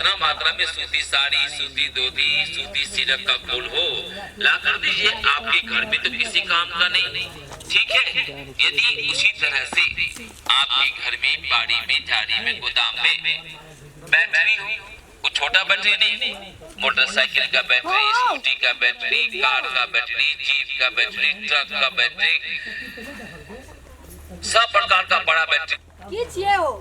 जितना मात्रा में सूती साड़ी, सूती धोती, सूती सिरक का फूल हो, लाकर दीजिए। आपके घर में तो किसी काम का नहीं, ठीक है। यदि उसी तरह से आपके घर में, बाड़ी में, झाड़ी में, गोदाम में बैटरी हो, वो छोटा बैटरी नहीं, मोटरसाइकिल का बैटरी, स्कूटी का बैटरी, कार का बैटरी, जीप का बैटरी, ट्रक का बैटरी, सब प्रकार का बड़ा बैटरी। की छियै ओ?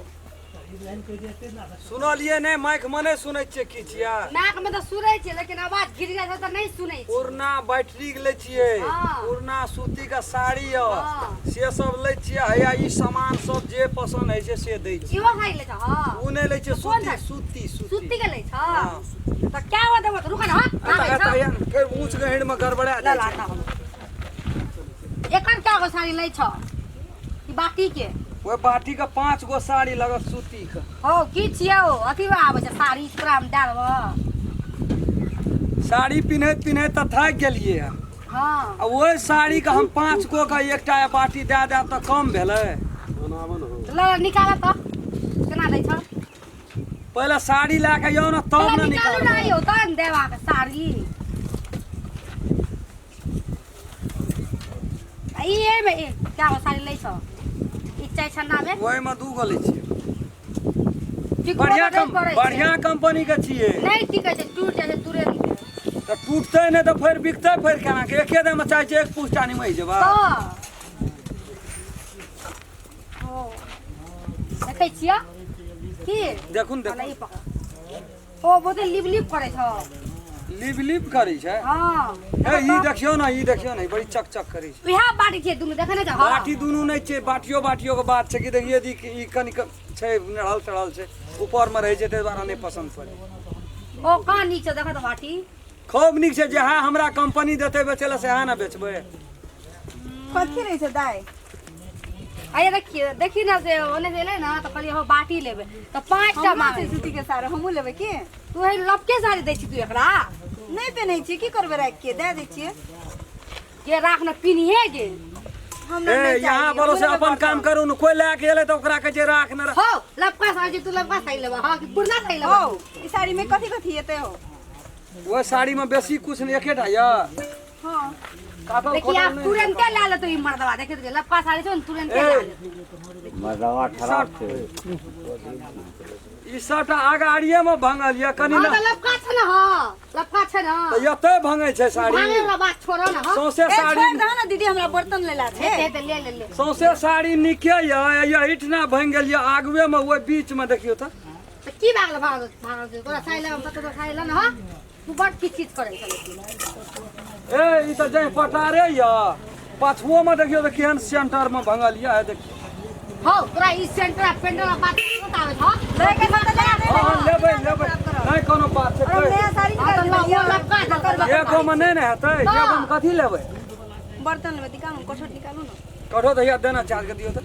सुनलियै नहि, माइक मे नहि सुनै छियै की छियै। नाक में तऽ सुनै छियै, लेकिन आवाज गिर जाइ छै तऽ नहि सुनै छियै। पुरना बैटरी लै छियै, हाँ। पुरना सूती के साड़ी यऽ, हाँ। से सब लै छियै। हैया ई सामान सब जे पसन्द होइ छै से दै छियै। इहो साड़ी लै छह? ओ नहि लै छियै। तऽ कोन सूती साड़ी? सूती। सूती के लै छह? हाँ। तऽ क्या गो देबो? तऽ रुक ने, हाँ, एतऽ आबै एतऽ छह। हैया ने, फेर ऊँच गहींर मे गड़बड़ा ले जाइ ला छै। आता हम। एकर क्या गो साड़ी लै छह? ई बाटी के? ओहि बाटी के 5 गो साड़ी लगत सूती के। हो, की छियै ओ? अथी आबै छै साड़ी पूरा मे दए देबो। साड़ी पिन्हैत पिन्हैत तऽ थाकि गेलियै हँ। हाँ। आ ओहि साड़ी के हम 5 गो के एकटा बाटी दए देब तऽ कम भेलै? ल निकाल तऽ, केना दै छह? पहिले साड़ी लए कऽ आउ ने, तब पहिले ने निकालू ने। निकालबै। आइयो तहन देब अहाँके साड़ी। आ ई एहिमे क्या गो साड़ी लै छह? ई चाय छन्ना मे? ओहिमे 2 गो लै छियै। टिकबो बढ़िया तऽ नहि कम करै छै। बढ़िया कंपनी के छियै। नहि टिकै छै, टूटि जाइ छै तुरन्त। तऽ टूटतै नहि तऽ फेर बिकतै फेर केना के? एके दिन मे चाहै छियै एक पुस्ता निमहि जेबै। तऽ ओ देखै छियै की? देखू ने। अला, देखू। ई पकड़। ओ बहुते लिप लिप करै छौ। लिप लिप करै छै? हाँ। ए, ई देखियौ ने, ई देखियौ ने, ई बड़ी चक चक करै छै। इएह बाटी छियै दुनू, देखै नहि छौ? बाटी दुनू नहि छै, बाटियो बाटियो के बात छै कि देखिए दी कि ई कनिक छै नढ़ल तढ़ल छै, ऊपर मे रहै छै, ताहि दुआरे नहि पसन्द पड़ै। ओ कहाँ नीक छौ, देखऽ तऽ बाटी। खूब नीक छै। जहाँ हमरा कंपनी देतै बेचै लए, सएह ने बेचबै। कथी रहै छै दाइ? आइए देखिए, देखी ने, से ओने से एलै ने तऽ कहलियै हो बाटी लेबै तऽ 5 टा हमरो छै मांगे। सूती के साड़ी, हमहूँ लेबै की? तू हे लपके साड़ी दै छी तू एकरा? नहि पहिनै छियै, की करबै राखि के? दए दै छियै। के राख ने, पिन्हिए गे। हमरा ए नहि यहाँ चाही। बोलो से हमहूँ लेबै अपन काम बर्तन। करू ने। कोई लए के एलै तऽ ओकरा कहै छै राख ने, राख। हो, लपका साड़ी तू लपका साड़ी लेबऽ, हाँ, कि पुरना साड़ी लेबऽ? हौ, ई साड़ी में कथी कथी एतै हौ? ओहि साड़ी मे बेसी कुछ नहि, एकेटा यऽ। हाँ। काटल देखी खोटल आब नहि। तुरंते लए लेतौ ई मर्दवा। देखित गे, लपका साड़ी छौ ने, तुरंते ए। लए लेतौ। मर्दवा खराब छै। ई सबटा अगाड़िए मे भंगल यऽ कनि हाँ ने। तऽ लपका छै ने, हाँ, लपका छै ने। तऽ एतै भंगै छै साड़ी। भांगे वाला बात छोड़ो ने, हाँ। सौंसे ए साड़ी छोड़ि दहो ने दीदी, हमरा बर्तन लेला छै। हेतै हेतै, ले ले ले। सौंसे साड़ी नीके यऽ, एहिठिना भंगि गेल यऽ आगुए मे, ओहि बीच मे देखियौ तऽ। तऽ की भए गेल? भागल भागल छै। तोरा साड़ी लेबऽ तऽ तोरा साड़ी ले ने, हाँ। तू बड़ किच किच करै छलै। ए, ई तऽ जहि पटारे यऽ, पाछुओ मे देखियौ तऽ केहन सेंटर मे भंगल यऽ, हे देखियौ। हौ, तोरा ई सेंटर आ पेंटर वाला बात नहीं आबै छौ? लै के छै तऽ लए ले। हँ हँ, लेबै लेबै, नहि कोनो बात छै। और हम नया साड़ी हाँ तऽ निकालि ल, देबै। ओ लपका देलकै। एगो मे नहि ने हेतै? एगो मे कथी लेबै? बर्तन लेबै। निकालू ने, कठोर निकालू ने। कठो तऽ देना चार्ज के दियौ तऽ।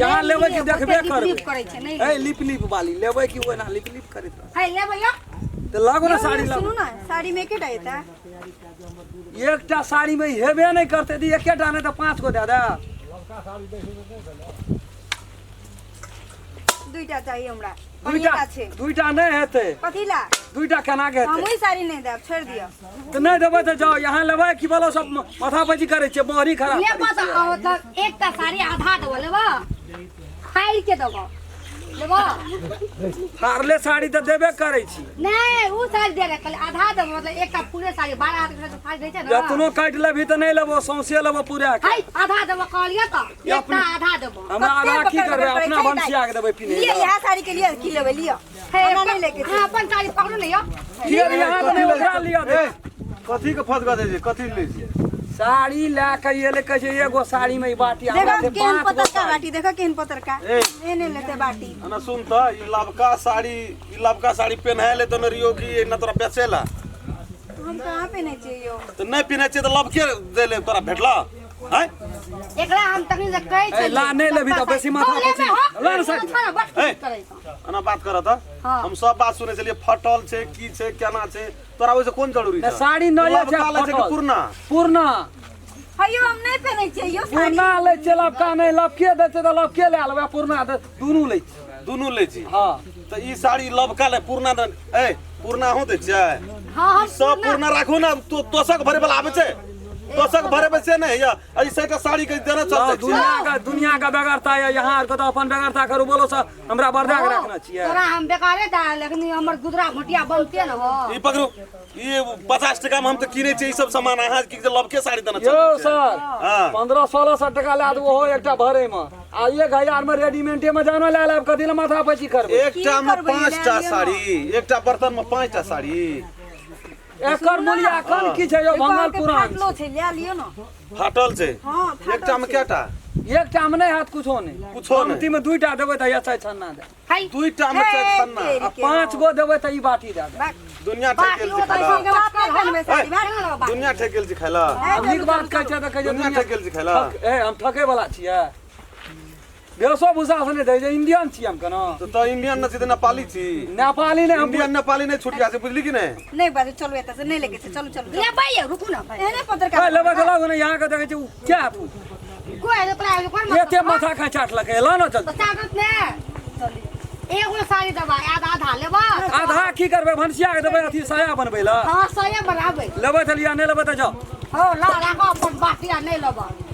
यहाँ लेबै कि देखबे लिप करबै? लिप करै छै नहि। ए, लिप लिप वाली लेबै कि ओना लिप लिप करैत रहत? है, लेबै यौ। तऽ लागू ने साड़ी। सुनू लागू ने, साड़ी में एकेटा एतै? एकटा साड़ी मे हेबे नहि करतै दी। एकेटा नहि तऽ 5 गो दए दे। दुईटा चाहिए हमरा। दुईटा? कनिएटा छै। दुईटा नहि हेतै। कथी ला? दुईटा केना के हेतै? हमहूँ ई साड़ी नहि देब, छोड़ि दिअ। तऽ नहि देबै तऽ जाउ। यहाँ लेबै कि बोलो? सब माथा पैची करै छियै, बहरी खराब करै लेबऽ तऽ छियै। आहो तऽ एकटा साड़ी आधा देबऽ, लेबऽ? फाड़ि के देबऽ, लेबऽ? फाड़ले साड़ी तऽ देबे करै छी। नहि, उ साड़ी दे रहे, कहले आधा देबऽ, मतलब एकटा पूरे साड़ी 12 हाथ के साड़ी दै छै ने। जतनो काटि लेबही तऽ नहि लेबो, सौंसे लेबो पूरा के। है, आधा देबऽ कहलियै तऽ एकटा आधा देबऽ। हमरा आधा कते की पकड़ करबै? पकड़ अपना करै छै। भनसिया के देबै पिन्है लिअ लए। इएह साड़ी के लिअ, की लेबै लिअ। हे, हमरा नहि लैके छै। अहाँ अपन साड़ी पकड़ू ने यौ। किया रे, यहाँ तऽ नहि, ओकरा लिअ दे। ए, कथी के फसगा दै छै? कथी लै छियै? साड़ी लए के एलै, कहै छै एगो साड़ी मे ई बाटी हमरा देखो छै केहन 5 गो पतरका साड़ी। बाटी, देखो केहन पतरका। ए। ए, नहि लेतै बाटी। ना सुन तऽ, ई लबका साड़ी, ई लबका साड़ी पेन्हाय ले तऽ रहियो कि ना तोरा बेचेला? हम कहाँ पहिनै छियै यौ? तऽ नहि पिन्है छियै तऽ लबके दै ले तोरा भेटला हैं? एकरा हम तखन से कहै ए, छलियै। ला, नहि लेबही तऽ बेसी माथा हौ, लेबै, पची। हौ। ला ने साड़ी। छौ ने, बड़ ए। किच करै छौ। एना बात करत हँ? हाँ। हम सब बात सुनै छलियै, फटल छै की छै केना छै, तोरा ओहिसँ कोन जरूरी नहि, छै? साड़ी नहि छै। लबका लै छै कि फटल। पुरना? पुरना। हयौ, हम नहि पहिनै छियै यौ साड़ी। पुरना लै छियै, लबका नहि। लबके दै छै तऽ लबके लए लेबै, पुरना दै, दुनू लै छियै। दुनू लै छी। हाँ। तऽ ई साड़ी लबका ले पुरना ए पुरना हो दै छियै। हाँ हम सब पुरना राखू ना, तो तोसक भरे वाला आबै छै, तोसक भरे पे से नहीं या ऐसे का साड़ी के देना चलते। दुनिया का बेगरता है यहाँ आर के तो अपन बेगरता करू बोलो सर, हमरा बर्दा के रखना छियै। तोरा हम बेकारे दा, लेकिन हमर गुदरा घोटिया बनते न हो। ई पकड़ू, ये 50 टका में हम तो किने छियै ई सब सामान, अहाँ की लबके साड़ी देना यो चलते। सर हां 1500-1600 टका ला दो हो एकटा भरे में, आ 1000 में रेडीमेडे में जानो ला लाब, कथी ला माथा पैची करबै। एकटा में 5टा साड़ी, एकटा बर्तन में 5टा साड़ी। एकर मूल्य एखन की छै यो भंगल पुरान फाटलो छै, ले लियो न। फाटल छै। हां एकटा में केटा? एकटा में नहीं हाथ कुछो नहीं, कुछो नहीं। पंक्ति में 2टा देबै त या चाय छन्ना दे। हाय 2टा में चाय छन्ना। आ 5 गो देबै त ई बाटी दे दे। दुनिया ठेकेल छै खाला। दुनिया ठेकेल छै खाला। नीक बात कहै छै त कहै छै दुनिया ठेकेल छै खाला। ए हम ठके वाला छियै, बेसो भूसा से नहीं दै छै, इंडियन छी हम केना। तो इंडियन न छी त नेपाली छी। नेपाली नहीं, हम इंडियन नेपाली नहीं छुटिया छै, बुझली कि नहीं? नहीं बाजू, चलू एतऽ से नहीं लेके छै, चलू चलू। लेबै यौ, रुकू ना भाई। एहने पत्रकार ए लेबै त लागू ने, यहाँ के देखै छी क्या तू कोइ हेतै तोरा कोन एते माथा खा चाटलकै, ला न चल। तो चाटत ने एगो साड़ी देबै, आधा आधा लेबै। आधा की करबै, भनसिया के देबै अथी साया बनबै ला। हां साया बनाबै। लेबै त लिया, नहीं लेबै त जाओ। हो ला राखो अपन बाटी आ नहीं लेबै।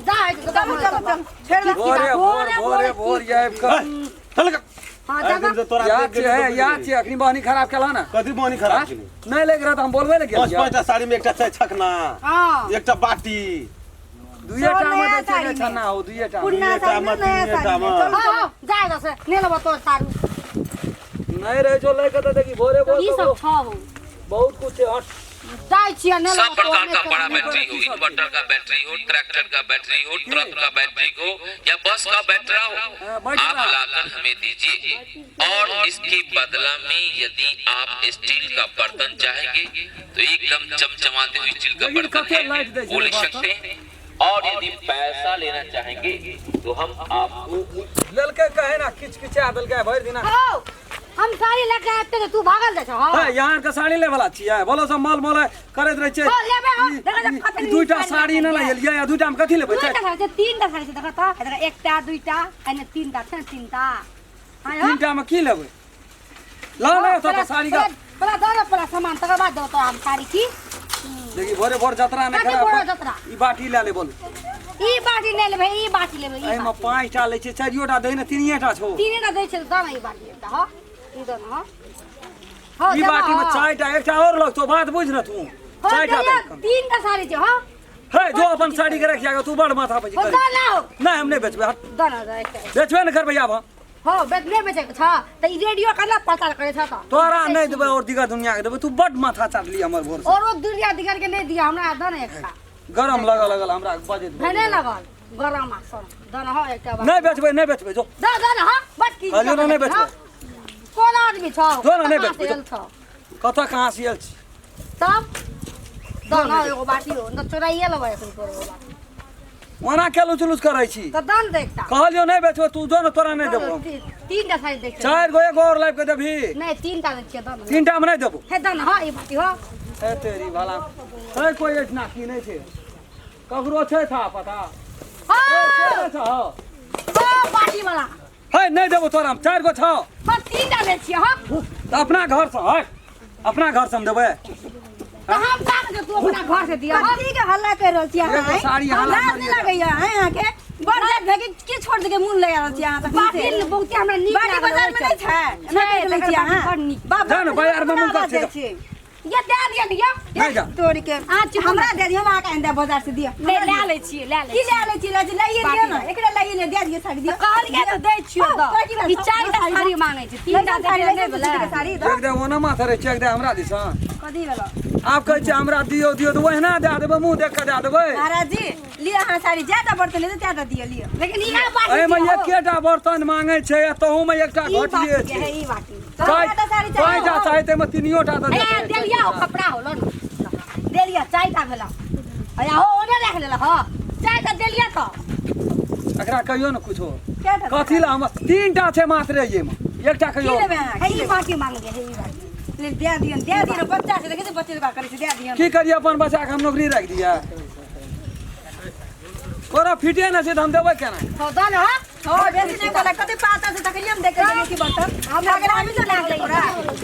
जा चलू चलू चल, छोड़ दे। भोरे भोरे भोरे भोर आबि कऽ चल। हां याद छै, याद छै, अखनी बहनी खराब केला ना। कथी बहनी खराब केली? नहीं लग रहा त हम बोलबै ले गेलियै। 5-5टा साड़ी में एकटा चाय छकना, हां एकटा बाटी, दुइएटा में दै छै छन्ना हो, दुइएटा पुरना साड़ी में नया साड़ी में। हां जा दे से नहीं लेबै तोर साड़ी। नहीं रहे जो लए के त देखी भोरे भोर ई सब छौ बहुत कुछ छै। हट जाय छियै नहीं सब प्रकार का बड़ा बैटरी हो, इन्वर्टर का बैटरी हो, ट्रैक्टर का बैटरी हो, ट्रक का बैटरी हो या बस का बैटरा हो, आप लाकर हमें दीजिए। और इसके बदला में यदि आप स्टील का बर्तन चाहेंगे तो एकदम चमचमाते हुए स्टील का बर्तन है वो ले सकते हैं। और यदि पैसा लेना चाहेंगे तो हम आपको ललके कहे ना किचकिचा देलकै भरि दिना। हम साड़ी लेके आबते तू भागल जाइ छौ। हां यहाँ के साड़ी ले वाला छियै, बोलो सब माल मोल करैत रहै छै। हां लेबै हम, देखा कथी दुईटा साड़ी न लेलियै या दुईटा में कथी लेबै? दुईटा साड़ी छै, तीनटा साड़ी छै, देखा त देखा एकटा दुईटा एने तीनटा छै, तीनटा। हां तीनटा में की लेबै? ला ना तो साड़ी का पला दो ना पला सामान, तकर बाद दो तो हम साड़ी की। देखी भोरे भोर जतरा नै खराब, ई बाटी ले ले बोल। ई बाटी नै लेबै, ई बाटी लेबै। एहि में 5टा लै छै, 4टा दै ने 3टा छौ। 3टा दै छै त ना ई बाटी एकटा। हां ई दो ना। हां ई बाटी में 4टा एकटा और लगतो, बात बुझ न तू। 4टा दै, 3टा साड़ी छै। हां हे जो अपन साड़ी के रखिया, तू बड़ माथा पर कर। नहीं हम नहीं बेचबै, दो ना दो एकटा बेचबे न करबै आब। हां बेच नै बेचै के छ त ई रेडियो केना प्रचार करै छ त तोरा नै देबै और दिगर दुनिया के देबै। तू बड़ माथा चाटली हमर भोर से। और ओ दुनिया दिगर के नै दिया हमरा, दो ना एकटा। गरम लगल लगल हमरा बजैत भने लगल गरम आ सर दो ना। हां एकटा नै बेचबै, नै बेचबै जो दो दो ना। हां बट की कहलियौ ना नै बेचबै। कोन आदमी छ? जो ना नै बेचबै। कतऽ कहाँ से आयल छी तब दो ना एगो बाटी हो न चोराइए लेबै एखन तोर एगो बाटी। ओना के लुच लुच करै छी त दन दे एकटा। कहलियौ नै बेचबै, तू जो न तोरा नै देबौ। 3टा साड़ी दै छै, 4 गो एगो और लाइब के देबही। नै 3टा दै छियै, दन 3टा में नै देबौ। हे दन। हां ई बाटी हो। हे तेरी भला है, कोई एठना की नै छै, ककरो छै था पता। हां छौ हां बाटी वाला। हे नै देबौ तोरा, 4 गो छौ। हां 3टा दै छियै। हां त अपना घर से, हट अपना घर से हम देबै। त हम का के तू अपना घर से दिया? कथी के हल्ला कर रहल छी अहाँ? एगो साड़ी हल्ला लाज करियै। नै लगैया हैं अहाँ के? बड़ जात भए के की छोड़ दे के मुन लगा रहल छी अहाँ तखन बाटी से? बहुते हमरा नीक बाटी लागल बाजार में छै। नै छै, एना छै, कहि लै छी तकर अहाँ। बाटी बड़ नीक। बाप जा ने, बाजार में मुँह आवाज कर जाइ छै। छै। ये दे दिया दिया नहीं जा। तोरी के अहाँ चुप हमरा दे दियौ, हम अहाँके आनि देब बाजार से दियौ। नहीं ले लै छियै, ले लै की ले लै छी? ले लाइए दियौ ने, एकरा लाइए लिअ, दे दियौ साड़ी दियौ। कहलियै तऽ दै छियौ हँ, तऽ। तोरा की भेल? ई 4टा साड़ी मांगै छै, 3टा साड़ी देबै नहि लै भेलै। छै, साड़ी दऽ। देख दे ओना माथा रे, चेक दे हमरा दिस। कथी भेलौ? आब कहै छै हमरा दियौ दियौ तऽ ओहिना दए देबै, मुँह देख कऽ दए देबै। महाराज जी लिअ अहाँ साड़ी, ज्यादा बर्तन लेतै त्यादा दियौ लिअ। लेकिन इएह बाटी एहिमे दियौ। एकेटा बर्तन मांगै छै आ तहूमे एकटा ई घटिए बाटी छै। है, ई बाटी। ज्यादा साड़ी चाही। 5टा चाही ताहिमे 3टा तऽ ए देतै। देलिया हो कपड़ा होलो न देलिया 4टा भेला। अया हो ओने राख लेला। हां 4टा देलिया त एकरा कहियो ने कुछो। कएटा? कथी ला हम 3टा छै मात्र एहिमे, एकटा की कहियो। लेबै अहाँ? हे ई बाटी मांगलियै, हे ई बाटी। ले दे दियौ, दे दियौ, बच्चा छै देखै छै बच्चे जकाँ करै छै, दे दियौ। की करियै अपन बच्चा के हम नौकरी राखि दियै? कोनो फिटे नहि छै तऽ हम देबै केना? हो दऽ ने। हो बेसी नहीं बोला, कते पाता से तकलिए हम देखे देखे की बर्तन हम लागल, हमी से लागल थोड़ा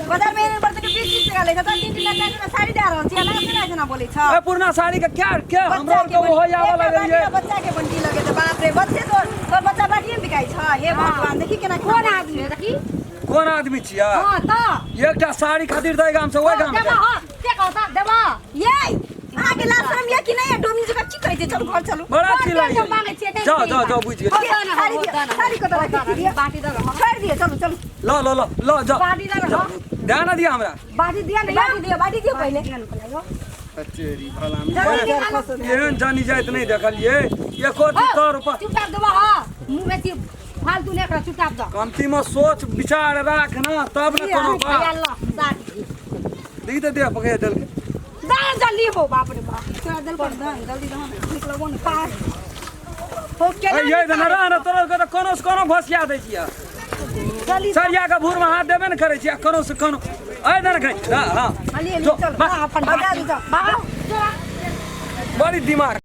बाजार में एहन बर्तन के 20 30 टका लै छै, तऽ 3 3 चारि साड़ी दे रहल छी, एना केना केना बोलै छ? ए पुरना साड़ी के क्या के बच्चा हमरो के के हो बन- आवे एकटा लगलिए। बाटी बच्चा के बंटी लगे तऽ बाप रे, बच्चे तोर तोर बच्चा बाटिए में बिकाइ छ। हे भगवान, देखी केना कोन आदमी है देखी। कोन आदमी छियै? हां तऽ एकटा साड़ी खातिर तऽ एहि गाम से ओहि गाम देबा जाइ। हां, से कहता देबा। ये अहाँके लाज शरम ये कि नहीं? ये डोमिन जकाँ की कहै छै? चलू घर चलू। बड़ा कोन चिल्लाइ के मांगै छियै? नहि जाओ छै। जाओ जाओ, बुझि गेलियै। हो दऽ ने, साड़ी हो दिअ, दऽ ने। साड़ी कतऽ राखै छियै? बाटी दऽ ने। छोड़ि दिअ, चलू चलू। ल ल ल ल जाओ। बाटी दऽ ने। जाओ। ध्यान दिया हमरा। बाटी दिया ने। बाटी दिअ, बाटी दिअ पहिले। तेरी भला में। जल्दी निकालो। एहन जानी जाइत नहि देखलियै एको सौ रुपा। चुपचाप देबा। हां, मुंह बेसी फालतू नहि कर, चुपचाप दऽ। कमती में सोच विचार राख ना तब ने कोनो भैया बात। ल साड़ी। देखी तऽ देह पकड़ देलकै। दे जल्दी हो, बाप रे बाप। तोरा देल पर दहन, जल्दी दहन, निकलबो ने पास हो केना। ए ये तऽ रह ने, तोरा के तऽ कोनो से कोनो भसिया दै छियै। जल्दी। सरिया के भूर में हाथ देबे ने करै छियै, कोनो से कोनो ऐ दे ने कहीं। हां हां। हली हली जो, चल बस। अपन बजा दू, जाओ। बाबा बड़ी दिमाग।